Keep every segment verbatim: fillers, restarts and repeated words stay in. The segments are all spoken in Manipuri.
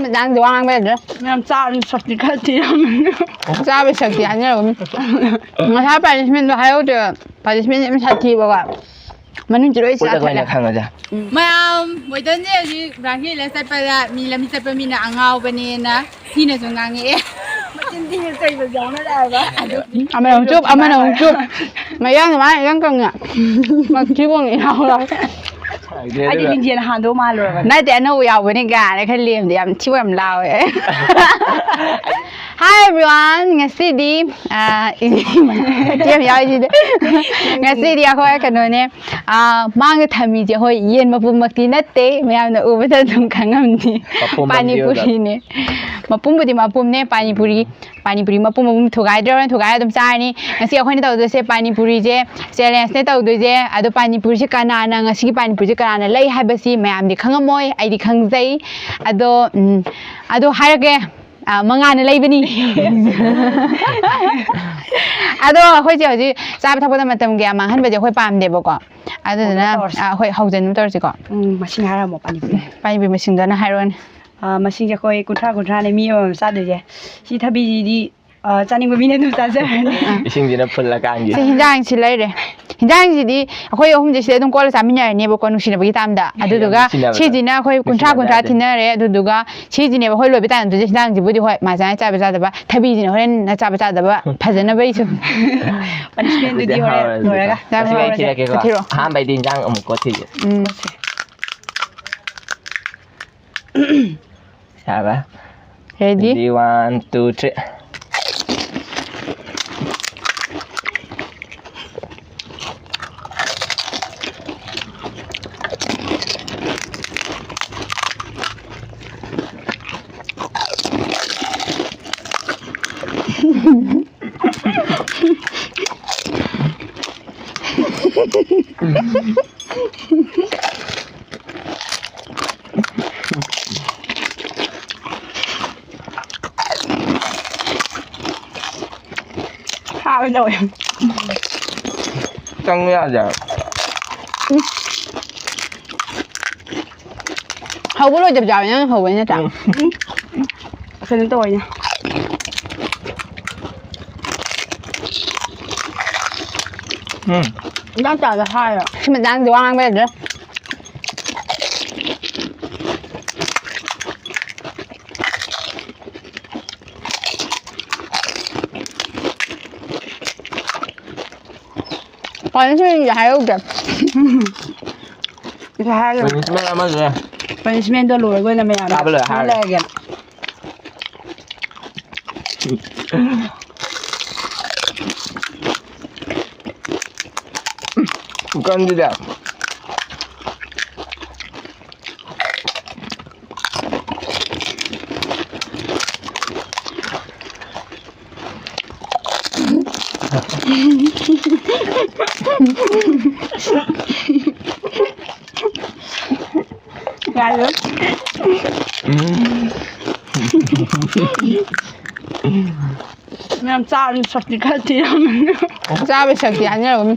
ꯃꯇꯥꯡꯗꯤ ꯋꯥ ꯉꯥꯡꯕ ꯌꯥꯗ꯭ꯔꯦ꯫ ꯌꯥꯝ ꯆꯥꯔꯁꯨ ꯁꯛꯇꯤ ꯈꯔ ꯊꯤꯔꯝꯃꯅꯤ꯫ ꯆꯥꯕꯩ ꯁꯛꯇꯤ ꯍꯥꯏꯅꯔꯒꯨꯝ꯫ ꯉꯁꯥꯏ punishment ꯗꯣ ꯍꯥꯏꯍꯧꯗ꯭ꯔꯦ꯫ Punishment ꯌꯥꯝ ꯁꯥꯊꯤꯕꯀꯣ꯫ ꯃꯅꯨꯡꯁꯤ ꯂꯣꯏ ꯆꯥꯊꯠꯂꯦ꯫ ꯈꯪꯉꯁꯦ꯫ ꯃꯌꯥꯝ ꯋꯦꯗꯟꯁꯦ ꯍꯧꯖꯤꯛ ꯕ꯭ꯔꯥꯡꯀꯤꯂ ꯆꯠꯄꯗ ꯃꯤ ꯂꯝꯕꯤ ꯆꯠꯄ ꯃꯤꯅ ꯑꯉꯥꯎꯕꯅꯦꯅ ꯊꯤꯅꯁꯨ ꯉꯥꯡꯉꯛꯑꯦ꯫ ꯃꯆꯤꯟ ꯊꯤꯅ ꯆꯩꯕꯁꯨ ꯌꯥꯎꯅꯔꯛꯑꯕ꯫ ꯑꯃꯅ ꯑꯃꯨꯛ ꯆꯨꯞ, ꯑꯃꯅ ꯑꯃꯨꯛ ꯆꯨꯞ꯫ ꯃꯌꯥꯡ ꯃꯥꯅ ꯏꯀꯪ ꯀꯪꯉꯦ꯫ ꯃꯊꯤꯕꯣꯡ ꯌꯥꯎꯔꯦ꯫ ꯑꯩꯗꯤ ꯂꯤꯡꯖꯦꯜ ꯍꯥꯟꯗꯧ ꯃꯥꯜꯂꯨꯔꯕꯅꯦ꯫ ꯅꯠꯇꯦ, ꯑꯅꯧꯕ ꯌꯥꯎꯕꯅꯤ ꯀꯥꯏꯅ ꯈꯔ ꯂꯦꯝꯗꯦ, ꯌꯥꯝ ꯊꯤꯕꯣꯡ ꯌꯥꯝ ꯂꯥꯎꯋꯦ꯫ Hi everyone, ꯉꯁꯤꯗꯤ, ꯑꯥ, ꯏꯆꯦ ꯑꯃ ꯌꯥꯎꯔꯤꯁꯤꯗꯤ꯫ ꯉꯁꯤꯗꯤ ꯑꯩꯈꯣꯏ ꯀꯩꯅꯣꯅꯦ, ꯑꯥ, ꯃꯥꯡꯗ ꯊꯝꯃꯤꯁꯦ, ꯍꯣꯏ, ꯌꯦꯟ ꯃꯄꯨꯝꯃꯛꯇꯤ ꯅꯠꯇꯦ, ꯃꯌꯥꯝꯅ ꯎꯕꯗ ꯑꯗꯨꯝ ꯈꯪꯉꯝꯅꯤ꯫ ꯃꯄꯨꯝ ꯄꯥꯅꯤ ꯄꯨꯔꯤꯅꯦ꯫ ꯃꯄꯨꯝꯕꯨꯗꯤ ꯃꯄꯨꯝꯅꯦ, ꯄꯥꯅꯤ ꯄꯨꯔꯤ, ꯄꯥꯅꯤ ꯄꯨꯔꯤ ꯃꯄꯨꯝ ꯃꯄꯨꯝ ꯊꯨꯒꯥꯏꯗ꯭ꯔꯣ? ꯊꯨꯒꯥꯏꯔ ꯑꯗꯨꯝ ꯆꯥꯔꯅꯤ꯫ ꯉꯁꯤ ꯑꯩꯈꯣꯏꯅ ꯇꯧꯗꯣꯏꯁꯦ ꯄꯥꯅꯤ ꯄꯨꯔꯤꯁꯦ, challenge ꯅꯦ ꯇꯧꯗꯣꯏꯁꯦ꯫ ꯑꯗꯣ ꯄꯥꯅꯤ ꯄꯨꯔꯤꯁꯦ ꯀꯅꯥꯅ, ꯉꯁꯤꯒꯤ ꯄꯥꯅꯤ ꯄꯨꯔꯤꯁꯦ ꯀꯅꯥꯅ ꯂꯩ ꯍꯥꯏꯕꯁꯤ ꯃꯌꯥꯝꯗꯤ ꯈꯪꯉꯝꯃꯣꯏ, ꯑꯩꯗꯤ ꯈꯪꯖꯩ꯫ ꯑꯗꯣ, ꯎꯝ, ꯑꯗꯣ ꯍꯥꯏꯔꯛꯀꯦ꯫ ꯑ, ꯃꯉꯥꯅ ꯂꯩꯕꯅꯤ꯫ ꯑꯗꯣ ꯑꯩꯈꯣꯏꯁꯦ ꯍꯧꯖꯤꯛ ꯆꯥꯕ ꯊꯛꯄꯗ ꯃꯇꯝ ꯀꯌꯥ ꯃꯥꯡꯍꯟꯕꯁꯦ ꯑꯩꯈꯣꯏ ꯄꯥꯝꯗꯦꯕꯀꯣ꯫ ꯑꯗꯨꯗꯨꯅ, ꯍꯧꯖꯤꯛ ꯇꯧꯔꯁꯤ꯫ ꯑ, ꯍꯣꯏ, ꯍꯧꯖꯤꯟꯕ ꯇꯧꯔꯁꯤꯀꯣ꯫ ꯎꯝ, ꯃꯁꯤꯡ ꯍꯥꯏꯔꯝꯃꯣ, ꯄꯥꯅꯤ ꯄꯨꯔꯤ꯫ ꯄꯥꯅꯤ ꯄꯨꯔꯤ ꯃꯁꯤꯡꯗꯣ ꯅꯪ ꯍꯥꯏꯔꯛꯑꯣꯅꯦ꯫ ꯑ, ꯃꯁꯤꯡꯁꯦ ꯑꯩꯈꯣꯏ ꯀꯨꯟꯊ꯭ꯔꯥ, ꯀꯨꯟꯊ꯭ꯔꯥꯅꯦ ꯃꯤ ꯑꯃꯃꯝ ꯆꯥꯗꯣꯏꯁꯦ꯫ ꯁꯤ ꯊꯕꯤꯁꯤꯗꯤ ꯑ, ꯆꯥꯅꯤꯡꯕ ꯃꯤꯅ ꯑꯗꯨꯝ ꯆꯥꯖꯔꯅꯤ꯫ ꯏꯁꯤꯡꯁꯤꯅ ꯐꯨꯜꯂꯀꯥꯟꯒꯤ꯫ ꯁꯤ ꯍꯤꯟꯖꯥꯡꯁꯤ ꯂꯩꯔꯦ꯫ ꯍꯤꯟꯖꯥꯡꯁꯤꯗꯤ ꯑꯩꯈꯣꯏ ꯑꯍꯨꯝꯁꯦ ꯁꯤꯗ ꯑꯗꯨꯝ ꯀꯣꯠꯂ ꯆꯥꯃꯤꯟꯅꯔꯅꯤꯕꯀꯣ, ꯅꯨꯡꯁꯤꯅꯕꯒꯤ ꯇꯥꯝꯗ꯫ ꯑꯗꯨꯗꯨꯒ ꯅꯨꯡꯁꯤꯅꯕꯗ꯫ ꯁꯤꯁꯤꯅ ꯑꯩꯈꯣꯏ ꯀꯨꯟꯊ꯭ꯔꯥ, ꯅꯨꯡꯁꯤꯅꯕꯗ ꯀꯨꯟꯊ꯭ꯔꯥ ꯍꯥꯏꯗꯣꯏꯅꯦ꯫ ꯊꯤꯟꯅꯔꯦ꯫ ꯑꯗꯨꯗꯨꯒ ꯁꯤꯁꯤꯅꯦꯕ ꯑꯩꯈꯣꯏ ꯂꯣꯏꯕ ꯇꯥꯟꯅꯗꯣꯏꯁꯦ꯫ ꯍꯤꯟꯖꯥꯡꯁꯤꯕꯨꯗꯤ ꯍꯣꯏ, ꯃꯥ ꯆꯥꯅ ꯆꯥꯕ ꯆꯥꯗꯕ, ꯊꯕꯤꯁꯤꯅ ꯍꯣꯔꯦꯟ ꯆꯥꯕ ꯆꯥꯗꯕ ꯐꯖꯅꯕ ꯏꯁꯨ꯫ Punishment ꯗꯨꯗꯤ ꯍꯣꯔꯦꯟ ꯂꯣꯏꯔꯒ꯫ ꯉꯁꯤ ꯑꯩ ꯊꯤꯔꯛꯀꯦꯀꯣ꯫ ꯊꯤꯔꯛꯑꯣ꯫ ꯑꯍꯥꯟꯕꯩꯗꯤ ꯍꯤꯟꯖꯥꯡ ꯑꯃꯨꯛ ꯀꯣꯠꯈꯤꯒꯦ꯫ ꯎꯝ꯫ ꯌꯥꯔꯕ? Ready? Ready, one, two, three. ꯍꯥꯎꯋꯦ ꯇꯧꯋꯦ꯫ ꯆꯪꯕ ꯌꯥꯗꯦ ꯍꯥꯏꯕ꯫ ꯍꯧꯕ ꯂꯣꯏꯗꯕ ꯌꯥꯎꯋꯦ, ꯅꯪ ꯍꯧꯕꯩ ꯅꯠꯇ꯭ꯔꯥ? ꯎꯝ꯫ ꯀꯩꯅꯣ ꯇꯧꯋꯦꯅꯦ꯫ ꯎꯝ꯫ ꯏꯟꯖꯥꯡ ꯆꯥꯗ ꯍꯥꯏꯔꯣ? ꯁꯤ ꯃꯇꯥꯡꯁꯤꯗꯤ ꯋꯥ ꯉꯥꯡꯕ ꯌꯥꯗ꯭ꯔꯦ꯫ ꯄꯥꯅꯤꯁꯃꯦꯟꯒꯤ ꯍꯥꯏꯍꯧꯗ꯭ꯔꯦ꯫ ꯉꯁꯥꯏ ꯍꯥꯏꯈ꯭ꯔꯦ꯫ ꯄꯥꯅꯤꯁꯃꯦꯟ ꯑꯃꯁꯦ꯫ ꯄꯥꯅꯤꯁꯃꯦꯟꯗꯣ ꯂꯣꯏꯔꯒ ꯑꯣꯏꯅ ꯃꯌꯥꯝ ꯆꯥꯕ ꯂꯣꯏꯔꯦ ꯍꯥꯏꯔꯦ꯫ ꯍꯥꯏꯔꯛꯑꯒꯦ꯫ ꯀꯟꯁꯤꯗ꯫ ꯌꯥꯏꯌꯦ꯫ ꯎꯝ꯫ ꯃꯌꯥꯝ ꯆꯥꯕꯒꯤ ꯁꯛꯇꯤ ꯈꯔ ꯊꯤꯔꯝꯃꯅꯤ꯫ ꯆꯥꯕꯒꯤ ꯁꯛꯇꯤ ꯍꯥꯏꯅꯔꯒꯨꯝ꯫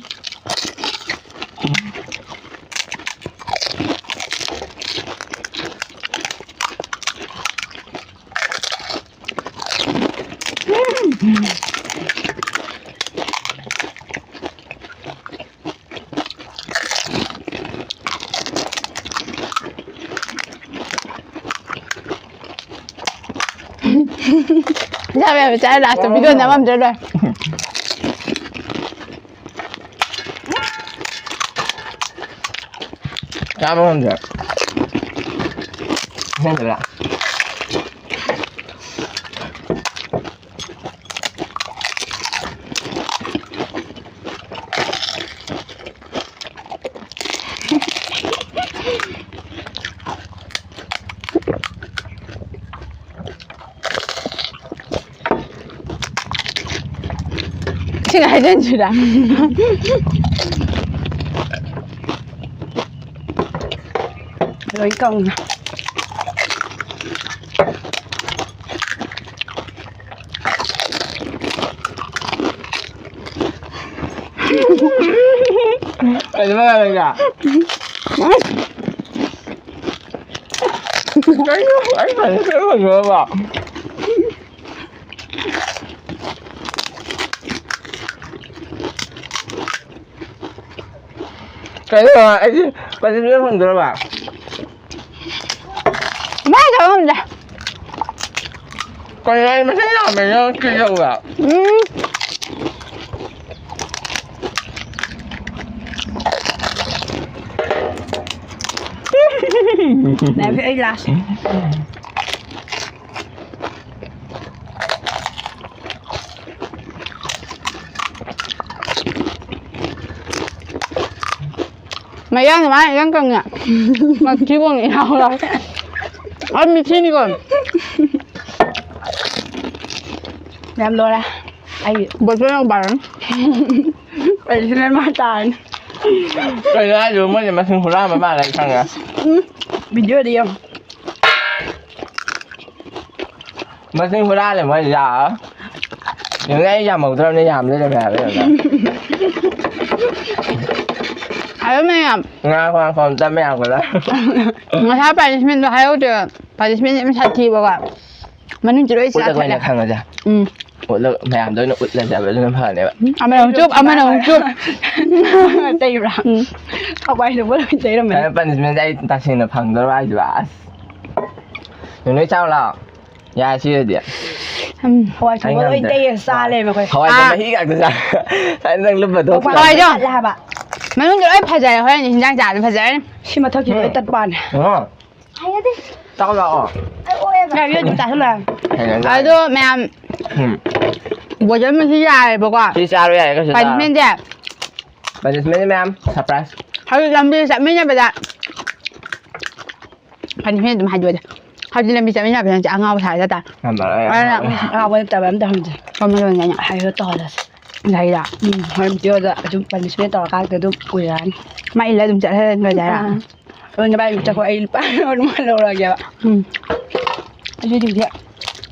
ꯆꯥꯕ ꯌꯥꯕ ꯆꯥꯔ last ꯇ video ꯅꯝꯃꯝꯗ꯭ꯔ ꯂꯣꯏꯔꯦ꯫ ꯆꯥꯕ ꯉꯝꯗ꯭ꯔꯦ꯫ ꯅꯪꯗꯕ꯭ꯔꯥ? ꯁꯤꯒ ꯍꯥꯏꯖꯤꯟꯁꯤꯔꯥ? ꯂꯣꯏ ꯀꯪꯉꯦ꯫ ꯀꯩꯅꯣ ꯃꯉꯥ ꯂꯩꯒ? ꯀꯩꯅꯣ? ꯑꯩ ꯐꯖꯅ ꯀꯩꯅꯣ ꯐꯪꯗ꯭ꯔꯕ? ꯀꯩꯅꯣ? ꯑꯩꯁꯦ ꯐꯖꯅ ꯐꯪꯗ꯭ꯔꯕ? ꯃꯥꯏ ꯇꯧꯔꯝꯗ꯫ ꯀꯩꯅꯣ? ꯑꯩ ꯃꯁꯤꯡ ꯌꯥꯝꯃꯦ, ꯅꯪ ꯀꯩꯗꯧꯕ? ꯎꯝ꯫ ꯉꯥꯏꯈꯣ, ꯑꯩ ꯂꯥꯁ꯫ ꯃꯌꯥꯡ ꯃꯥꯅ ꯏꯀꯪ ꯀꯪꯉꯦ꯫ ꯃꯊꯤꯕꯣꯡ ꯌꯥꯎꯔ꯫ ꯑꯩ ꯃꯤꯊꯤꯅꯤꯀꯣ꯫ ꯃꯌꯥꯝ ꯂꯣꯏꯔꯦ꯫ ꯑꯩ ꯕꯣꯇꯜ ꯑꯃ ꯄꯥꯏꯔꯣ꯫ ꯑꯩꯁꯨ ꯃꯦꯟ ꯃꯥꯟ ꯇꯥꯔꯅꯤ꯫ ꯀꯩꯅꯣ ꯍꯥꯏꯁꯤꯕꯣ? ꯃꯣꯏꯁꯦ ꯃꯁꯤꯡ ꯍꯨꯔꯥꯟꯕ ꯃꯥꯜꯂꯦ, ꯑꯩ ꯈꯪꯉꯦ꯫ ꯎꯝ, ꯚꯤꯗꯤꯑꯣꯗ ꯌꯦꯡꯉꯣ꯫ ꯃꯁꯤꯡ ꯍꯨꯔꯥꯜꯂꯦ ꯃꯣꯏ, ꯌꯥꯔꯣꯏ꯫ ꯌꯦꯡꯉꯨꯅꯦ, ꯑꯩ ꯌꯥꯝꯍꯧꯗ꯭ꯔꯕꯅꯦ, ꯌꯥꯝꯗ꯭ꯔꯦ ꯂꯩꯔꯝꯃꯦ ꯍꯥꯏꯕ ꯌꯦꯡꯉꯨꯅꯦ꯫ ꯍꯥꯏꯕ ꯃꯌꯥꯝ꯫ ꯉꯥ ꯈ꯭ꯋꯥꯡ ꯈꯣꯡ ꯇꯞ ꯃꯌꯥꯝ ꯈꯨꯂꯥ꯫ ꯉꯁꯥꯏ ꯄꯥꯅꯤꯁꯃꯦꯟꯗꯣ ꯍꯥꯏꯍꯧꯗꯦ꯫ ꯄꯥꯅꯤꯁꯃꯦꯟ ꯌꯥꯝ ꯁꯥꯊꯤꯕꯀꯣ꯫ ꯃꯅꯨꯡꯁꯤ ꯂꯣꯏ ꯎꯠꯂꯒ ꯑꯣꯏꯅ ꯆꯥꯊꯠꯂꯦ꯫ ꯈꯪꯉꯁꯦ꯫ ꯎꯝ꯫ ꯎꯠꯂꯒ ꯃꯌꯥꯝꯗ ꯑꯣꯏꯅ ꯎꯠꯂꯁꯦ ꯍꯥꯏꯕ, ꯑꯗꯨꯅ ꯐꯅꯦꯕ꯫ ꯎꯝ, ꯑꯃꯅ ꯑꯃꯨꯛ ꯆꯨꯞ, ꯑꯃꯅ ꯑꯃꯨꯛ ꯆꯨꯞ꯫ ꯇꯩꯕ꯭ꯔꯥ? ꯎꯝ꯫ ꯊꯋꯥꯏꯗꯨꯕꯨ ꯂꯣꯏ ꯇꯩꯔꯝꯃꯦ꯫ ꯑꯗꯨꯅ ꯄꯥꯅꯤꯁꯃꯦꯟꯁꯦ ꯑꯩ ꯇꯁꯦꯡꯅ ꯐꯪꯗꯧꯔꯕ ꯍꯥꯏꯁꯤꯕ? ꯑꯁ꯫ ꯅꯣꯏ ꯆꯥꯎ ꯂꯥꯎ꯫ ꯌꯥꯔꯦ ꯁꯤꯗꯗꯤ꯫ ꯎꯝ꯫ ꯍꯋꯥꯏ ꯊꯣꯡꯕ ꯂꯣꯏ ꯇꯩꯔ ꯆꯥ ꯂꯩꯔꯝꯃꯦ ꯑꯩꯈꯣꯏ꯫ ꯍꯋꯥꯏꯗꯣ ꯑꯥ꯫ ꯃꯍꯤ ꯉꯥꯛꯇ ꯆꯥ-, ꯁꯥꯏꯅ ꯅꯪ ꯂꯨꯞꯄ ꯊꯣꯛꯈ꯭ꯔꯦ꯫ ꯍꯋꯥꯏꯗꯣ ꯇꯠꯂꯦ ꯍꯥꯏꯕ꯫ ꯃꯅꯨꯡꯗ ꯂꯣꯏ ꯐꯖꯔꯦ, ꯍꯣꯔꯦꯟ ꯍꯤꯟꯖꯥꯡ ꯆꯥꯕꯗ ꯐꯖꯔꯅꯤ꯫ ꯁꯤ ꯃꯊꯛꯀꯤ ꯂꯣꯏ ꯎꯝ꯫ ꯇꯠꯄꯅꯦ꯫ ꯑꯣ꯫ ꯍꯩꯅꯗꯦ꯫ ꯆꯥꯎ ꯂꯥꯛꯑꯣ꯫ ꯑꯩ ꯑꯣꯛꯑꯦꯕ꯫ ꯌꯥꯔꯦ, ꯑꯗꯨꯝ ꯆꯥꯁꯤꯜꯂꯣ꯫ ꯍꯩꯅꯗꯦ꯫ ꯑꯗꯣ ꯃꯌꯥꯝ, ꯎꯝ꯫ ꯕꯣꯇꯜ ꯃꯁꯤ ꯌꯥꯔꯦꯕꯀꯣ꯫ ꯁꯤ ꯆꯥꯔꯣ ꯌꯥꯔꯦ, ꯀꯩꯁꯨ ꯆꯥꯔꯣ꯫ ꯄꯥꯅꯤꯁꯃꯦꯟꯁꯦ꯫ ꯄꯥꯅꯤꯁꯃꯦꯟꯁꯦ ꯃꯌꯥꯝ, ꯁꯔꯄ꯭ꯔꯥꯏꯁ꯫ ꯍꯧꯖꯤꯛ ꯂꯝꯕꯤꯗ ꯆꯠꯃꯤꯟꯅꯕꯗ ꯄꯥꯅꯤꯁꯃꯦꯟ ꯑꯗꯨꯝ ꯍꯥꯏꯗꯣꯛꯑꯦ꯫ ꯍꯧꯖꯤꯛ ꯂꯝꯕꯤ ꯆꯠꯃꯤꯟꯅꯕꯗ ꯅꯪꯁꯦ ꯑꯉꯥꯎꯕ ꯁꯥꯔ ꯆꯠꯇꯥꯔꯦ꯫ ꯌꯥꯝ ꯇꯧꯔꯦ, ꯌꯥꯝ ꯑꯗꯨꯅ ꯇꯧꯔꯦ꯫ ꯑꯉꯥꯎꯕ ꯅꯠꯇꯕ ꯑꯝꯇ ꯍꯪꯁꯦ꯫ ꯀꯃꯥꯏꯅ ꯇꯧꯅꯤ? ꯍꯥꯏꯔꯣ ꯇꯧꯍꯜꯂꯁꯦ꯫ ꯂꯩꯔꯥ? ꯎꯝ, ꯍꯣꯔꯦꯟ ꯚꯤꯗꯤꯑꯣꯗ ꯑꯗꯨꯝ ꯄꯥꯅꯤꯁꯃꯦꯟ ꯇꯧꯔꯀꯥꯟꯗ ꯑꯗꯨꯝ ꯎꯔꯛꯑꯅꯤ꯫ ꯃꯥ ꯏꯜꯂ ꯑꯗꯨꯝ ꯆꯠꯍꯟꯈ꯭ꯔꯁꯦ ꯍꯥꯏꯔꯣ? ꯑꯥ꯫ ꯑꯗꯣ ꯅꯕꯥꯅꯤ ꯆꯠꯈꯣ, ꯑꯩ ꯂꯨꯄꯥ ꯑꯃ ꯂꯧꯔꯛꯑꯒꯦꯕ꯫ ꯎꯝ꯫ ꯑꯗꯨꯗꯤ ꯍꯧꯖꯤꯛ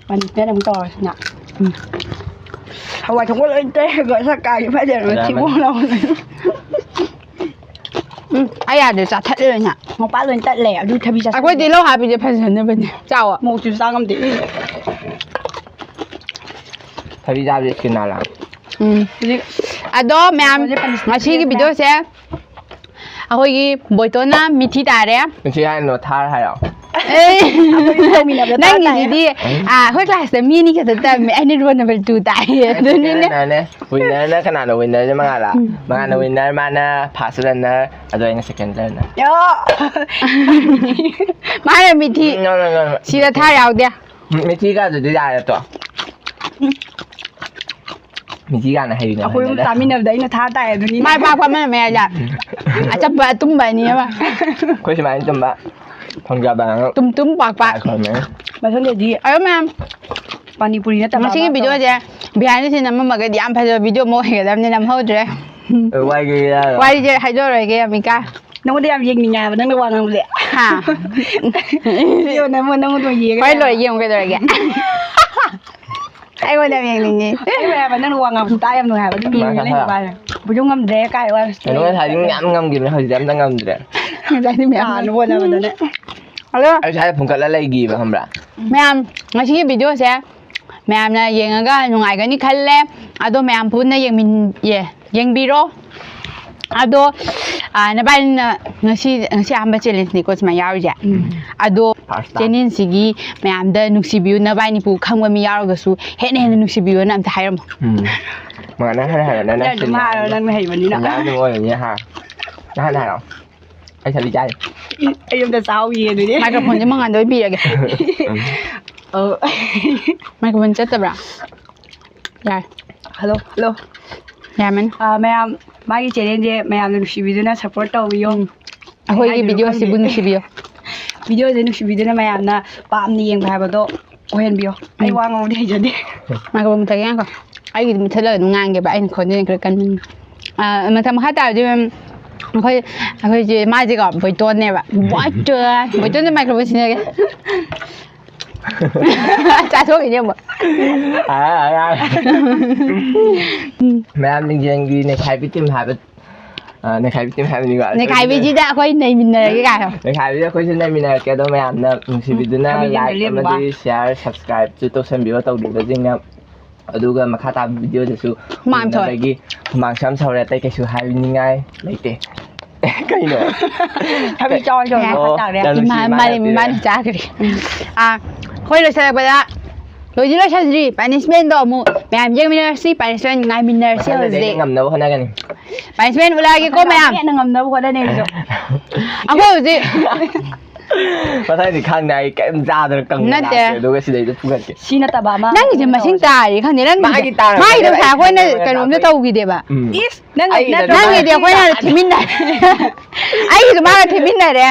ꯄꯥꯅꯤꯁꯃꯦꯟ ꯑꯃꯨꯛ ꯇꯧꯔꯁꯤꯅ꯫ ꯎꯝ꯫ ꯍꯋꯥꯏ ꯊꯣꯡꯕ ꯂꯣꯏ ꯇꯩꯔꯒ ꯁꯛ ꯀꯥꯒꯦ ꯐꯖꯅ ꯐꯖꯔꯝꯃꯅꯤ꯫ ꯊꯤꯕꯣꯡ ꯂꯥꯎꯅ꯫ ꯎꯝ, ꯑꯩ ꯌꯥꯗ꯭ꯔꯦ, ꯆꯥꯊꯠꯂꯦ ꯂꯣꯏꯅ꯫ ꯃꯄꯥ ꯂꯣꯏ ꯇꯠꯂꯦ, ꯑꯗꯨ ꯊꯕꯤ ꯆꯥꯁꯜꯂꯦ꯫ ꯑꯩꯈꯣꯏꯗꯤ ꯂꯧ ꯍꯥꯞꯄꯤꯁꯦ ꯐꯖꯅꯕꯅꯦ꯫ ꯆꯥꯎꯑꯣ꯫ ꯃꯣꯔꯣꯛꯁꯨ ꯆꯥ ꯉꯝꯗꯦ꯫ ꯊꯕꯤ ꯆꯥꯕꯁꯦ skin ꯅꯥ ꯂꯥꯛꯑꯦ꯫ ꯎꯝ꯫ ꯍꯧꯖꯤꯛ ꯑꯗꯣ ꯃꯌꯥꯝ, ꯍꯧꯖꯤꯛ ꯄꯟ-, ꯉꯁꯤꯒꯤ ꯃꯌꯥꯝ꯫ Video ꯁꯦ ꯑꯩꯈꯣꯏꯒꯤ ꯕꯣꯏꯇꯣꯟꯅ ꯃꯤꯊꯤ ꯇꯥꯔꯦ꯫ ꯃꯤꯊꯤ ꯍꯥꯏꯅꯣ, ꯊꯥꯔ ꯍꯥꯏꯔꯣ? ꯑꯦ꯫ ꯑꯩꯈꯣꯏ ꯇꯧꯃꯤꯟꯅꯕꯗ ꯇꯥ ꯇꯥꯏꯌꯦ꯫ ꯅꯪꯒꯤꯗꯨꯗꯤ, ꯑ, ꯑꯩꯈꯣꯏ class ꯇ ꯃꯤ ꯑꯅꯤ ꯈꯛꯇ ꯇꯝꯃꯦ, ꯑꯩꯅ roll number two ꯇꯥꯏꯌꯦ꯫ ꯑꯗꯨꯅꯤꯅꯦ꯫ ꯀꯩꯅꯣꯅꯦ, winner ꯅ ꯀꯅꯥꯅꯣ? Winner ꯁꯦ ꯃꯉꯥꯜꯂ? ꯎꯝ꯫ ꯃꯉꯥꯜꯅ winner, ꯃꯥꯅ first runner, ꯑꯗꯣ ꯑꯩꯅ second runner꯫ ꯌꯣ! ꯃꯥꯅ ꯃꯤꯊꯤ꯫ No, no, no, no꯫ ꯁꯤꯗ ꯊꯥ ꯌꯥꯎꯗꯦ꯫ ꯃꯤꯊꯤ ꯀꯥꯗꯨꯗꯤ ꯌꯥꯔꯦ ꯇꯣ꯫ ꯃꯤꯊꯤ ꯀꯥꯅ ꯍꯩꯔꯤꯅꯦ ꯑꯩꯈꯣꯏ ꯑꯍꯨꯝ ꯍꯩꯅꯗꯦ꯫ ꯆꯥꯃꯤꯟꯅꯕꯗ ꯑꯩꯅ ꯊꯥ ꯇꯥꯏ ꯑꯗꯨꯅꯤ꯫ ꯃꯥꯏ ꯄꯥꯛꯄ ꯑꯃꯅ ꯃꯌꯥꯏꯗ꯫ ꯑꯆꯝꯕ ꯑꯇꯨꯝꯕ ꯑꯅꯤ ꯑꯃ꯫ ꯑꯩꯈꯣꯏ ꯁꯨꯃꯥꯏꯅ ꯇꯨꯝꯕ꯫ ꯐꯪꯖꯕ꯫ ꯇꯨꯝ ꯇꯨꯝ ꯄꯥꯛ ꯄꯥꯛ꯫ ꯃꯊꯪꯗꯗꯤ ꯑꯗꯣ ꯃꯌꯥꯝ, ꯄꯥꯅꯤ ꯄꯨꯔꯤ ꯅꯠꯇꯕ ꯉꯁꯤꯒꯤ ꯑꯃ video say behind the scene ꯅꯝꯃꯝꯃꯒꯗꯤ ꯌꯥꯝ ꯐꯖꯕ video ꯑꯃ ꯑꯣꯏꯒꯗꯕꯅꯤ, ꯅꯝꯍꯧꯗ꯭ꯔꯦ꯫ ꯋꯥꯏꯒꯦ ꯌꯥꯔꯣ? ꯋꯥꯔꯤꯁꯦ ꯍꯥꯏꯗꯣꯛꯑꯔꯣꯏꯒꯦ, ꯑꯃꯤꯀꯥ꯫ ꯅꯉꯣꯟꯗ ꯌꯥꯝ ꯌꯦꯡꯅꯤꯡꯉꯦ ꯍꯥꯏꯕ, ꯅꯪꯅ ꯋꯥ ꯉꯥꯡꯕꯁꯦ꯫ ꯍꯥ? ꯌꯦꯡꯉꯣ, ꯅꯪꯉꯣꯟ-, ꯅꯉꯣꯟꯗ ꯌꯦꯡꯉ ꯍꯣꯏ, ꯂꯩꯔꯦ꯫ ꯂꯣꯏ ꯌꯦꯡꯉꯨ ꯀꯩꯗꯧꯔꯒꯦ? ꯑꯩꯉꯣꯟꯗ ꯌꯥꯝ ꯌꯦꯡꯅꯤꯡꯉꯤ꯫ ꯑꯩ ꯂꯣꯏ ꯍꯥꯏꯕ, ꯅꯪꯅ ꯋꯥ ꯉꯥꯡꯕꯁꯦ ꯇꯥ ꯌꯥꯝ ꯅꯨꯡꯉꯥꯏ ꯍꯥꯏꯕ, ꯑꯗꯨꯝ ꯌꯦꯡꯉ ꯂꯩ ꯍꯥꯏꯕ꯫ ꯕꯨꯖꯨ ꯉꯝꯗ꯭ꯔꯦ ꯀꯥꯏ ꯋꯥ꯫ ꯀꯩꯅꯣ ꯉꯁꯥꯏꯗꯤ ꯌꯥꯝ ꯉꯝꯈꯤꯕꯅꯦ, ꯍꯧꯖꯤꯛꯇꯤ ꯑꯝꯇ ꯉꯝꯗ꯭ꯔꯦ꯫ ꯉꯁꯥꯏꯗꯤ ꯃꯌꯥꯝ ꯇꯥꯅ ꯍꯣꯠꯅꯕꯗꯅꯦ꯫ ꯑꯗꯣ ꯑꯩ ꯏꯁꯥꯗ ꯐꯨꯟꯒꯠꯂ ꯂꯩꯈꯤꯕ, ꯈꯪꯕ꯭ꯔꯥ? ꯃꯌꯥꯝ, ꯉꯁꯤꯒꯤ video ꯁꯦ ꯃꯌꯥꯝꯅ ꯌꯦꯡꯉꯒ ꯅꯨꯡꯉꯥꯏꯒꯅꯤ ꯈꯜꯂꯦ꯫ ꯑꯗꯣ ꯃꯌꯥꯝ ꯄꯨꯟꯅ ꯌꯦꯡꯃꯤꯟ-, ꯌꯦ-, ꯌꯦꯡꯕꯤꯔꯣ꯫ ꯑꯗꯣ, ꯑ, ꯅꯕꯥꯅꯤꯅ ꯉꯁꯤ, ꯉꯁꯤ ꯑꯍꯥꯟꯕ challenge ꯅꯤꯀꯣ ꯁꯨꯃꯥꯏꯅ ꯌꯥꯎꯔꯤꯁꯦ꯫ ꯎꯝ꯫ ꯑꯗꯣ first time꯫ Channel ꯁꯤꯒꯤ ꯃꯌꯥꯝꯗ ꯅꯨꯡꯁꯤꯕꯤꯌꯨ, ꯅꯕꯥꯅꯤꯄꯨ ꯈꯪꯕ ꯃꯤ ꯌꯥꯎꯔꯒꯁꯨ ꯍꯦꯟꯅ ꯍꯦꯟꯅ ꯅꯨꯡꯁꯤꯕꯤꯌꯨꯅ ꯑꯝꯇ ꯍꯥꯏꯔꯝꯃꯣ꯫ ꯎꯝ꯫ ꯃꯉꯥꯜ, ꯅꯪ ꯍꯥꯟꯅ ꯍꯥꯏꯔꯣ, ꯅꯪ ꯅꯪ ꯑꯗꯨꯝ ꯍꯥꯏꯔꯣ, ꯅꯪꯅ ꯍꯩꯕꯅꯤꯅ꯫ ꯅꯪ ꯑꯗꯨꯝ ꯑꯣꯏꯕꯅꯤ, ꯍꯥ꯫ ꯅꯪ ꯍꯥꯟꯅ ꯍꯥꯏꯔꯣ꯫ ꯑꯩ ꯊꯕꯤ ꯆꯥꯔꯤ꯫ ꯎꯝ, ꯑꯩ ꯑꯝꯇ ꯆꯥꯍꯧꯈꯤꯒꯦ ꯑꯗꯨꯗꯤ꯫ Microphone ꯁꯦ ꯃꯉꯥꯜꯗ ꯑꯣꯏꯅ ꯄꯤꯔꯒꯦ꯫ ꯑꯧ꯫ Microphone ꯆꯠꯇꯕ꯭ꯔꯥ? ꯌꯥꯔꯦ꯫ Hello, hello꯫ ꯌꯥꯔꯝꯃꯅꯤ꯫ ꯑꯥ, ꯃꯌꯥꯝ, ꯃꯥꯒꯤ channel ꯁꯦ ꯃꯌꯥꯝꯅ ꯅꯨꯡꯁꯤꯕꯤꯗꯨꯅ support ꯇꯧꯕꯤꯌꯣ꯫ ꯎꯝ꯫ ꯑꯩꯈꯣꯏꯒꯤ ꯍꯥꯏꯗꯣꯏꯅꯣ video ꯁꯤꯕꯨ ꯈꯪꯗꯦ꯫ ꯅꯨꯡꯁꯤꯕꯤꯌꯣ꯫ Video ꯁꯦ ꯅꯨꯡꯁꯤꯕꯤꯗꯨꯅ ꯃꯌꯥꯝꯅ ꯄꯥꯝꯅ ꯌꯦꯡꯕ ꯍꯥꯏꯕꯗꯣ ꯑꯣꯏꯍꯟꯕꯤꯌꯣ꯫ ꯑꯩ ꯎꯝ꯫ ꯋꯥ ꯉꯥꯡꯕꯗꯤ ꯍꯩꯖꯗꯦ꯫ Microphone ꯃꯨꯊꯠꯀꯦ ꯉꯥꯏꯈꯣ꯫ ꯑꯩꯒꯤꯗꯤ ꯃꯨꯊꯠꯂꯒ ꯑꯗꯨꯝ ꯉꯥꯡꯒꯦꯕ, ꯑꯩꯅ ꯈꯣꯟꯖꯦꯜ ꯈꯔ ꯀꯟꯕꯅꯤꯅ꯫ ꯑꯥ, ꯃꯊꯪ ꯃꯈꯥ ꯇꯥꯕꯗꯤ, ꯎꯝ, ꯑꯩꯈꯣꯏ, ꯑꯩꯈꯣꯏꯁꯦ ꯃꯥꯁꯦꯀꯣ, ꯕꯣꯏꯇꯣꯟꯅꯦꯕ꯫ ꯕꯣꯏꯇꯣꯟ! ꯕꯣꯏꯇꯣꯟꯗ microphone ꯁꯤꯟꯅꯒꯦ꯫ ꯆꯥꯊꯣꯛꯈꯤꯅꯤ ꯑꯃꯨꯛ꯫ ꯑꯥ, ꯑꯥ, ꯑꯥ꯫ ꯃꯌꯥꯝ ꯂꯤꯡꯖꯦꯜꯒꯤ ꯅꯩꯈꯥꯏꯕꯤ team ꯍꯥꯏꯕ ꯑ, ꯅꯩꯈꯥꯏꯕꯤ team ꯍꯥꯏꯕꯅꯤꯀꯣ꯫ ꯅꯩꯈꯥꯏꯕꯤꯁꯤꯗ ꯑꯩꯈꯣꯏ ꯅꯩꯃꯤꯟꯅꯔꯒꯦ ꯀꯥꯏꯌꯣ꯫ ꯅꯩꯈꯥꯏꯕꯤꯗ ꯑꯩꯈꯣꯏꯁꯨ ꯅꯩꯃꯤꯟꯅꯔꯛꯀꯦ꯫ ꯑꯗꯣ ꯃꯌꯥꯝꯅ ꯅꯨꯡꯁꯤꯕꯤꯗꯨꯅ ꯎꯝ, ꯂꯥꯏꯛ ꯂꯦꯝꯕ꯫ ꯑꯃꯗꯤ ꯁꯤꯌꯥꯔ, ꯁꯕꯁꯀ꯭ꯔꯥꯏꯕꯁꯨ ꯇꯧꯁꯟꯕꯤꯌꯣ ꯇꯧꯕꯤꯕꯁꯤꯡꯅ꯫ ꯑꯗꯨꯒ ꯃꯈꯥ ꯇꯥꯕ ꯚꯤꯗꯤꯑꯣꯗꯁꯨ ꯍꯨꯃꯥꯡ ꯁꯧꯔꯦ꯫ ꯎꯅꯕꯒꯤ ꯍꯨꯃꯥꯡꯁꯨ ꯌꯥꯝ ꯁꯧꯔꯦ꯫ ꯑꯇꯩ ꯀꯩꯁꯨ ꯍꯥꯏꯅꯤꯡꯉꯥꯏ ꯂꯩꯇꯦ꯫ ꯀꯩꯅꯣ? ꯊꯕꯤ ꯆꯥꯎ ꯆꯥꯎ ꯌꯥꯏ꯫ ꯃꯈꯥ ꯇꯥꯔꯦ꯫ ꯌꯥꯝ ꯅꯨꯡꯁꯤ ꯏꯃꯥ, ꯏꯃꯥꯅ ꯃꯥꯅꯦ, ꯄꯤꯔꯛꯄ꯫ ꯏꯃꯥꯅ ꯆꯥꯈ꯭ꯔꯦ꯫ ꯎꯝ꯫ ꯑꯥ, ꯑꯩꯈꯣꯏ ꯂꯣꯏꯁꯤꯜꯂꯛꯄꯗ ꯂꯣꯏꯗꯤ ꯂꯣꯏꯁꯤꯟꯗ꯭ꯔꯤ꯫ Punishmentꯗꯣ ꯑꯃꯨꯛ ꯃꯌꯥꯝ ꯌꯦꯡꯃꯤꯟꯅꯔꯁꯤ꯫ Punishment ꯉꯥꯏꯃꯤꯟꯅꯔꯁꯤ ꯃꯊꯪꯗꯗꯤ ꯑꯩꯅ ꯍꯧꯖꯤꯛ꯫ ꯉꯝꯅꯕ ꯍꯣꯠꯅꯒꯅꯤ꯫ Punishment ꯎꯠꯂꯛꯑꯒꯦꯀꯣ ꯃꯌꯥꯝ꯫ ꯍꯦꯟꯅ ꯉꯝꯅꯕ ꯍꯣꯠꯅꯅꯤ ꯑꯩꯁꯨ꯫ ꯑꯩꯈꯣꯏ ꯍꯧꯖꯤꯛ ꯃꯊꯪꯗꯤ ꯈꯪꯗꯦ, ꯑꯩ ꯀꯩꯝ ꯆꯥꯗꯅ ꯀꯪꯅ ꯅꯠꯇꯦ꯫ ꯂꯥꯛꯀꯦ, ꯑꯗꯨꯒ ꯁꯤꯗꯩꯗ ꯐꯨꯒꯠꯀꯦ꯫ ꯁꯤ ꯅꯠꯇꯕ ꯑꯃ ꯅꯪꯒꯤꯁꯦ ꯃꯁꯤꯡ ꯇꯥꯔꯤ ꯈꯪꯗꯦ꯫ ꯅꯪꯒꯤꯁꯦ ꯃꯥꯒꯤ ꯇꯥꯔꯝꯒꯅꯤ, ꯃꯥꯒꯤꯗꯣ ꯑꯩ ꯉꯁꯥꯏ ꯑꯩꯈꯣꯏꯅ ꯈꯪꯗꯦ, ꯀꯩꯅꯣꯝꯗ ꯃꯥꯒꯤ ꯇꯧꯈꯤꯗꯦꯕ꯫ ꯎꯝ꯫ ꯏꯁ, ꯅꯪ ꯑꯩꯒꯤ ꯅꯠꯇ꯭ꯔꯣ? ꯅꯠꯇ꯭ꯔꯣ? ꯅꯪꯒꯤꯗꯤ ꯑꯩꯈꯣꯏꯅ ꯊꯤꯃꯤꯟꯅꯔꯦ꯫ ꯑꯩꯒꯤꯁꯨ ꯃꯥꯒ ꯊꯤꯃꯤꯟꯅꯔꯦ꯫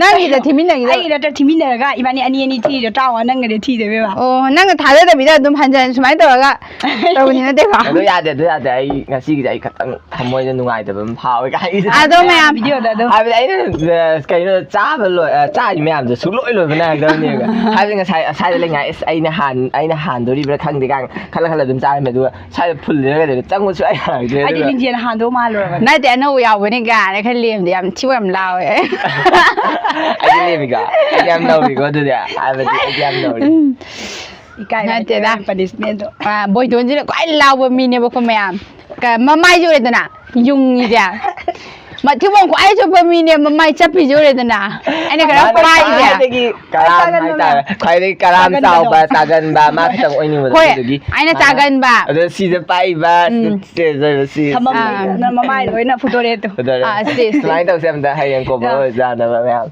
ꯅꯪꯒꯤꯗ ꯊꯤꯃꯤꯟꯅꯈꯤꯗ-, ꯑꯩꯒꯤ ꯅꯠꯇ꯭ꯔꯣ ꯊꯤꯃꯤꯟꯅꯔꯒ ꯏꯕꯥꯅꯤ ꯑꯅꯤ ꯑꯅꯤ ꯊꯤꯔꯤꯗꯣ? ꯇꯔꯥꯃꯉꯥ ꯅꯪꯒꯗꯤ ꯊꯤꯗꯣꯏꯕ꯫ ꯑꯣ, ꯅꯪꯅ ꯊꯥꯖꯗꯕꯤꯗ ꯑꯗꯨꯝ ꯍꯟꯖꯟ ꯁꯨꯃꯥꯏꯅ ꯇꯧꯔꯒ ꯇꯧꯕꯅꯤ ꯅꯠꯇꯦꯀꯣ? ꯑꯗꯨ ꯌꯥꯗꯦ, ꯑꯗꯨ ꯌꯥꯗꯦ꯫ ꯑꯩ ꯉꯁꯤꯒꯤꯗꯤ ꯑꯩ ꯈꯤꯇꯪ ꯊꯃꯣꯏꯗ ꯅꯨꯡꯉꯥꯏꯇꯕ ꯑꯃ ꯐꯥꯎꯋꯦ ꯀꯥꯏ꯫ ꯑꯗꯣ ꯃꯌꯥꯝ ꯚꯤꯗꯤꯑꯣꯗ ꯑꯗꯨꯝ꯫ ꯍꯥꯏꯕꯗꯤ ꯑꯩꯅ, ꯑ, ꯀꯩꯅꯣ ꯆꯥꯕ ꯂꯣꯏ-, ꯑ, ꯆꯥꯔꯤ ꯃꯌꯥꯝꯗꯣ ꯁꯨꯡꯂꯣꯏ ꯂꯣꯏꯕ ꯅꯥꯏꯔꯛꯇꯕꯅꯦꯕ꯫ ꯍꯥꯏꯕꯗꯤ ꯉꯁꯥꯏ ꯑꯁ꯭ꯋꯥꯏꯗ ꯂꯩꯉꯥꯏ, "ꯑꯁ, ꯑꯩꯅ ꯍꯥꯟ-, ꯑꯩꯅ ꯍꯥꯟꯗꯣꯔꯤꯕ꯭ꯔꯥ ꯈꯪꯗꯦ" ꯀꯥꯏꯅ ꯈꯜꯂ ꯈꯜꯂ ꯑꯗꯨꯝ ꯆꯥꯔꯝꯃꯦ꯫ ꯑꯗꯨꯒ ꯁ꯭ꯋꯥꯏꯗ ꯐꯨꯜꯂꯦꯅ ꯀꯩꯗꯧꯔꯦ? ꯆꯪꯉꯨ ꯁꯨꯡꯌꯥ ꯌꯥꯔꯛꯇ꯭ꯔꯦ꯫ ꯑꯩꯗꯤ ꯑꯗꯨꯒ ꯂꯤꯟꯖꯦꯜ ꯍꯥꯟꯗꯧ ꯃꯥꯜꯂꯨꯔꯕꯅꯦ꯫ ꯅꯠꯇꯦ, ꯑꯅꯧꯕ ꯌꯥꯎꯕꯅꯤ ꯀꯥꯏꯅ ꯈꯔ ꯂꯦꯝꯗꯦ, ꯌꯥꯝ ꯊꯤꯕ ꯌꯥꯝ ꯂꯥꯎꯋꯦ꯫ ꯑꯩꯗꯤ ꯂꯦꯝꯃꯤꯀꯣ? ꯑꯩꯗꯤ ꯌꯥꯝ ꯅꯧꯔꯤꯀꯣ ꯑꯗꯨꯗꯤ? ꯍꯥꯏꯕꯗꯤ ꯑꯩꯗꯤ ꯌꯥꯝ ꯅꯧꯔꯤ꯫ ꯎꯝ꯫ ꯏꯀꯥꯏꯕ ꯅꯠꯇꯦꯗ꯫ ꯍꯩꯇꯕ punishmentꯗꯣ꯫ ꯑ, ꯕꯣꯏꯇꯣꯟꯁꯤꯅ ꯈ꯭ꯋꯥꯏ ꯂꯥꯎꯕ ꯃꯤꯅꯦꯕꯀꯣ ꯃꯌꯥꯝ꯫ ꯀ-, ꯃꯃꯥꯏꯁꯦ ꯎꯔꯦꯗꯅ? ꯌꯨꯡꯉꯤꯁꯦ꯫ ꯃꯊꯤꯕꯣꯡ ꯈ꯭ꯋꯥꯏ ꯆꯨꯞꯄ ꯃꯤꯅꯦ, ꯃꯃꯥꯏ ꯆꯞꯄꯤꯁꯦ ꯎꯔꯦꯗꯅ? ꯑꯩꯅ ꯈꯔ ꯃꯥꯅ ꯄꯥꯏꯁꯦ꯫ ꯈ꯭ꯋꯥꯏꯗꯒꯤ ꯀꯔꯥꯝ ꯇꯥꯒꯟꯕ ꯍꯥꯏꯇꯥꯔꯦ꯫ ꯃꯌꯥꯝ꯫ ꯈ꯭ꯋꯥꯏꯗꯒꯤ ꯀꯔꯥꯝ ꯇꯥꯒꯟꯕꯗꯣ꯫ ꯆꯥꯎꯕ, ꯇꯥꯒꯟꯕ ꯃꯥ ꯈꯛꯇꯪ ꯑꯣꯏꯅꯤꯡꯕꯗꯣ ꯍꯣꯏ, ꯑꯗꯨꯗꯨꯒꯤ ꯑꯩꯅ ꯃꯥꯅ ꯇꯥꯒꯟꯕ꯫ ꯑꯗꯣ ꯁꯤꯗ ꯄꯥꯏꯕ, ꯎꯝ꯫ ꯁꯤꯗ ꯁꯤ ꯁꯝꯃꯝ ꯑꯥ꯫ ꯂꯩꯗꯅ ꯃꯃꯥꯏ ꯂꯣꯏꯅ ꯐꯨꯗꯣꯔꯦ ꯑꯗꯨ꯫ ꯐꯨꯗꯣꯔꯦ꯫ ꯑꯥ, ꯁꯤ, ꯁꯤ꯫ ꯁꯨꯃꯥꯏꯅ ꯇꯧꯁꯦ ꯑꯝꯇ ꯍꯌꯦꯡ ꯀꯣꯕꯔ ꯑꯥ꯫ ꯑꯣꯏꯔꯁꯨ ꯌꯥꯅꯕ ꯃꯌꯥꯝ꯫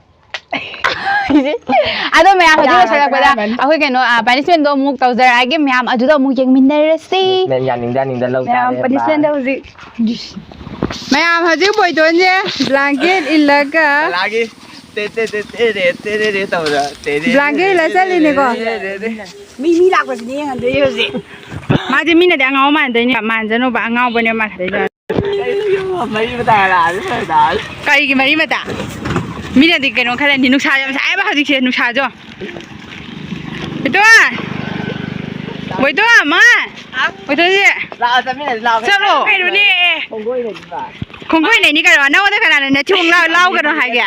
ꯑꯗꯣ ꯃꯌꯥꯝ ꯍꯧꯖꯤꯛ ꯌꯥꯔꯕ ꯂꯣꯏꯁꯤꯜꯂꯛꯄꯗ ꯌꯥꯔꯕꯅꯤ꯫ ꯑꯩꯈꯣꯏ ꯀꯩꯅꯣ, ꯑ, punishmentꯗꯣ ꯑꯃꯨꯛ ꯇꯧꯖꯔꯛꯑꯒꯦ ꯃꯌꯥꯝ, ꯑꯗꯨꯗ ꯑꯃꯨꯛ ꯌꯦꯡꯃꯤꯟꯅꯔꯁꯤ꯫ Punishment ꯌꯥꯅꯤꯡꯗ ꯌꯥꯅꯤꯡꯗ ꯂꯧ ꯃꯌꯥꯝ ꯇꯥꯔꯦ꯫ Punishmentꯗ ꯍꯧꯖꯤꯛ꯫ ꯃꯌꯥꯝ ꯍꯧꯖꯤꯛ ꯕꯣꯏꯇꯣꯟꯁꯦ blanket ꯏꯜꯂꯒ ꯀꯂꯥꯒꯤ ꯇꯦ ꯇꯦ ꯇꯦ ꯇꯦ ꯔꯦ ꯇꯦ ꯔꯦ ꯔꯦ ꯇꯧꯕꯗ ꯇꯦ ꯔꯦ blanket ꯏꯜꯂ ꯆꯠꯂꯤꯅꯦꯀꯣ꯫ ꯇꯦ ꯔꯦ ꯔꯦ ꯔꯦ꯫ ꯃꯤ, ꯃꯤ ꯂꯥꯛꯄꯁꯤꯅꯦ ꯌꯦꯡꯍꯟꯗꯣꯏꯁꯦ ꯍꯧꯖꯤꯛ꯫ ꯃꯥꯗꯤ ꯃꯤꯅꯗꯤ ꯑꯉꯥꯎꯕ ꯃꯥꯟꯗꯣꯏꯅꯦ, ꯃꯥꯟꯖꯅꯣꯕ, ꯑꯉꯥꯎꯕꯅꯦ ꯃꯥꯟꯗꯣꯏꯁꯦ꯫ ꯃꯔꯤ ꯃꯇꯥ ꯂꯥꯛꯑꯗꯤ ꯐꯔꯦ꯫ ꯀꯩꯒꯤ ꯃꯔꯤ ꯃꯇꯥ? ꯃꯤꯅꯗꯤ ꯀꯩꯅꯣ ꯈꯜꯂꯅꯤ, ꯅꯨꯡꯁꯥ ꯌꯥꯝ ꯁꯥꯏꯕ ꯍꯧꯖꯤꯛꯁꯦ, ꯅꯨꯡꯁꯥꯁꯨ꯫ ꯕꯣꯏꯇꯣꯟ! ꯕꯣꯏꯇꯣꯟ, ꯃꯥ! ꯕꯣꯏꯇꯣꯟꯁꯦ! ꯂꯥꯛꯑꯣ, ꯆꯠꯃꯤꯟꯅꯁꯤ ꯂꯥꯛꯑꯣ꯫ ꯆꯠꯂꯣ! ꯀꯩꯅꯣꯅꯦ! ꯈꯣꯡꯒꯣꯏꯅꯁꯤꯕ꯫ ꯈꯣꯡꯒꯨꯜ ꯂꯩꯅꯤ ꯀꯩꯅꯣ? ꯅꯉꯣꯟꯗ ꯀꯅꯥꯅ ꯅꯊꯤ ꯂꯥꯎ-, ꯂꯥꯎꯒꯅꯣ ꯍꯥꯏꯒꯦ?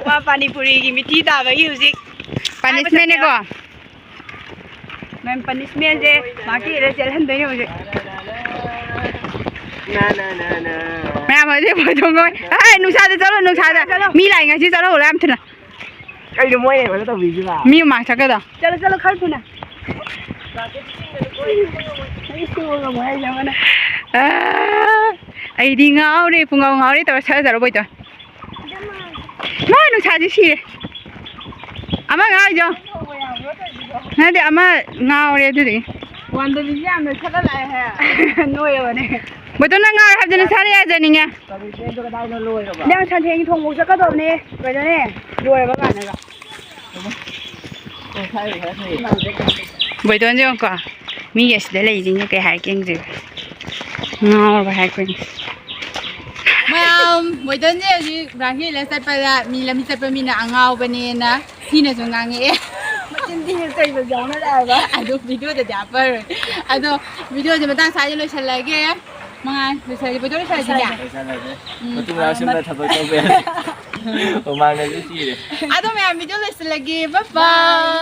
ꯋꯥ ꯄꯥꯅꯤꯄꯨꯔꯤꯒꯤ ꯃꯤꯊꯤ ꯇꯥꯕꯒꯤ ꯍꯧꯖꯤꯛ ꯄꯥꯅꯤꯁꯃꯦꯟꯅꯦꯀꯣ꯫ ꯃꯦꯝ, ꯄꯅꯤꯁꯃꯦꯟꯁꯦ ꯃꯥꯀꯤꯗ ꯆꯦꯜꯍꯟꯗꯣꯏꯅꯦ ꯍꯧꯖꯤꯛ꯫ ꯃꯌꯥꯝ ꯍꯧꯖꯤꯛ ꯐꯣꯇꯣ ꯉꯧ-, ꯑꯦ, ꯅꯨꯡꯁꯥꯗ ꯆꯠꯂꯣ, ꯅꯨꯡꯁꯥꯗ꯫ ꯆꯠꯂꯣ꯫ ꯃꯤ ꯂꯥꯛꯏ ꯉꯩꯁꯤ ꯆꯠꯍꯧꯔꯣ ꯌꯥꯝ ꯊꯨꯅ꯫ ꯀꯩꯅꯣ ꯃꯣꯏ ꯑꯩꯉꯣꯟꯗ ꯇꯧꯕꯤꯔꯤꯁꯤꯕ? ꯃꯤ ꯃꯃꯥꯡ ꯆꯠꯀꯗꯧ꯫ ꯆꯠꯂꯣ, ꯆꯠꯂꯣ, ꯈꯔ ꯊꯨꯅ꯫ ꯑꯩ ꯇꯣꯛꯑꯒ ꯑꯃꯨꯛ ꯍꯥꯏꯁꯦ ꯑꯃꯅ꯫ ꯑꯥ, ꯑꯩꯗꯤ ꯉꯥꯎꯔꯦ, ꯄꯨꯡꯉꯥꯎ ꯉꯥꯎꯔꯦ ꯇꯧꯔ ꯁꯠ ꯆꯠꯂꯣ ꯕꯣꯏꯇꯣꯟ꯫ ꯃꯥ ꯅꯨꯡꯁꯥꯁꯦ ꯁꯤꯔꯦ꯫ ꯑꯃ ꯉꯥꯎꯔꯤꯗꯣ꯫ ꯅꯠꯇꯦ, ꯑꯃ ꯉꯥꯎꯔꯦ ꯑꯗꯨꯗꯨꯒꯤ꯫ ꯋꯥꯟꯗꯕꯤꯁꯤ ꯌꯥꯝꯅ ꯁꯠꯂ ꯂꯥꯛꯑꯦ ꯍꯥꯏ꯫ ꯅꯣꯏꯔꯕꯅꯦ꯫ ꯕꯣꯏꯇꯣꯟ ꯅꯪ ꯉꯥꯎꯔꯦ ꯍꯥꯏꯕꯗꯨ ꯅꯁꯥꯅ ꯌꯥꯖꯅꯤꯡꯉꯦ꯫ ꯀꯗꯥꯏꯅꯣ ꯂꯣꯏꯔꯕ? ꯏꯟꯖꯥꯡ ꯁꯟꯊꯦꯡ ꯊꯣꯡꯕ ꯆꯠꯀꯗꯧꯕꯅꯦ꯫ ꯀꯩꯅꯣꯅꯦ, ꯂꯣꯏꯔꯕ ꯀꯥꯟꯗꯒ꯫ ꯕꯣꯏꯗꯣꯟꯁꯦ ꯌꯦꯡꯉꯨꯀꯣ, ꯃꯤꯒꯤ ꯑꯁꯤꯗ ꯂꯩꯁꯤꯡꯁꯦ ꯀꯩ ꯍꯥꯏꯔꯛꯀꯦ ꯌꯦꯡꯁꯦ꯫ ꯉꯥꯎꯔꯕ ꯍꯥꯏꯔꯛꯄꯅꯤ꯫ ꯃꯌꯥꯝ, ꯕꯣꯏꯗꯣꯟꯁꯦ ꯍꯧꯖꯤꯛ ꯕ꯭ꯔꯥꯡꯀꯤꯂ ꯆꯠꯄꯗ ꯃꯤ ꯂꯝꯕꯤ ꯆꯠꯄ ꯃꯤꯅ ꯑꯉꯥꯎꯕꯅꯦꯅ ꯊꯤꯅꯁꯨ ꯉꯥꯡꯉꯛꯑꯦ꯫ ꯃꯆꯤꯟ ꯊꯤꯅ ꯆꯩꯕꯁꯨ ꯌꯥꯎꯅꯔꯛꯑꯕ꯫ ꯑꯗꯨ ꯚꯤꯗꯤꯑꯣꯗꯗꯤ ꯍꯥꯞꯄꯔꯣꯏ꯫ ꯑꯗꯣ ꯚꯤꯗꯤꯑꯣꯁꯦ ꯃꯇꯥꯡ ꯁ꯭ꯋꯥꯏꯗ ꯂꯣꯏꯁꯤꯜꯂꯒꯦ꯫ ꯃꯉꯥꯏ, ꯂꯣꯏꯁꯤꯜꯂꯒꯦ꯫ ꯚꯤꯗꯤꯑꯣ ꯂꯣꯏꯁꯤꯜꯂꯁꯤꯅꯦ꯫ ꯂꯣꯏꯁꯤꯜꯂꯁꯦ꯫ ꯎꯝ, ꯃꯇꯨꯡ ꯃꯅꯥꯎ ꯁꯤꯝꯗ ꯃꯠ- ꯊꯕꯛ ꯇꯧꯕ ꯌꯥꯗꯦ꯫ ꯍꯨꯃꯥꯡꯅꯁꯨ ꯁꯤꯔꯦ꯫ ꯑꯗꯣ ꯃꯌꯥꯝ ꯚꯤꯗꯤꯑꯣ ꯂꯣꯏꯁꯤꯜꯂꯒꯦ꯫ ꯕꯥꯏ ꯕꯥꯏ꯫